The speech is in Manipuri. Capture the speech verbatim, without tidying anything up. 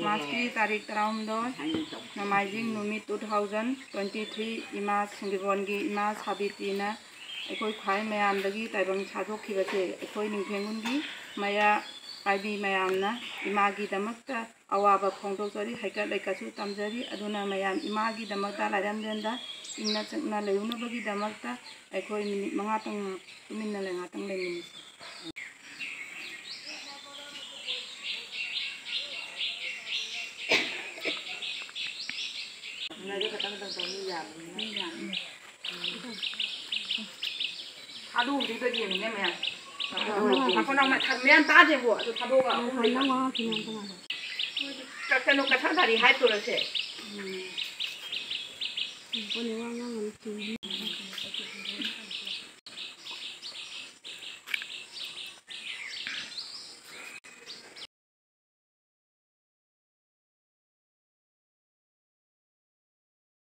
ꯃꯥꯔꯆꯀꯤ ꯇꯥꯔꯤꯛ ꯇꯔꯥꯍꯨꯝꯗꯣꯏ, ꯅꯣꯡꯃꯥꯏꯖꯤꯡ ꯅꯨꯃꯤꯠ, two thousand twenty three, ꯏꯃꯥ ꯁꯤꯡꯒꯤꯕꯣꯟꯒꯤ ꯏꯃꯥ ꯁꯥꯕꯤꯇꯤꯅ ꯑꯩꯈꯣꯏ ꯈ꯭ꯋꯥꯏ ꯃꯌꯥꯝꯗꯒꯤ ꯇꯥꯏꯕꯪ ꯁꯥꯗꯣꯛꯈꯤꯕꯁꯦ ꯑꯩꯈꯣꯏ ꯅꯤꯡꯊꯦꯡꯒꯨꯟꯒꯤ ꯃꯩꯔꯥ ꯄꯥꯏꯕꯤ ꯃꯌꯥꯝꯅ ꯏꯃꯥꯒꯤꯗꯃꯛꯇ ꯑꯋꯥꯕ ꯐꯣꯡꯗꯣꯛꯆꯔꯤ, ꯍꯩꯀꯠ ꯂꯩꯀꯠꯁꯨ ꯇꯝꯖꯔꯤ꯫ ꯑꯗꯨꯅ ꯃꯌꯥꯝ ꯏꯃꯥꯒꯤꯗꯃꯛꯇ ꯂꯥꯏꯔꯝꯂꯦꯟꯗ ꯏꯪꯅ ꯆꯤꯛꯅ ꯂꯩꯔꯨꯅꯕꯒꯤꯗꯃꯛꯇ ꯑꯩꯈꯣꯏ ꯃꯤꯅꯤꯠ ꯃꯉꯥꯇꯪ ꯇꯨꯃꯤꯟꯅ ꯂꯩ, ꯉꯥꯛꯇꯪ ꯂꯩꯃꯤꯟꯅꯁꯤ꯫ ꯊꯥꯗꯣꯛꯎꯁꯤꯗ ꯌꯦꯡꯉꯨꯅꯦ ꯃꯌꯥꯝ꯫ ꯉꯥꯏꯈꯣ, ꯅꯪ ꯃꯌꯥꯝ ꯇꯥꯗꯦꯕꯣ, ꯑꯗꯨ ꯊꯥꯗꯣꯛꯑꯒ ꯑꯍꯨꯝ ꯂꯩ꯫ ꯀ-, ꯀꯩꯅꯣ, ꯀꯊꯥ ꯒꯥꯔꯤ ꯍꯥꯏꯞ ꯇꯧꯔꯁꯦ꯫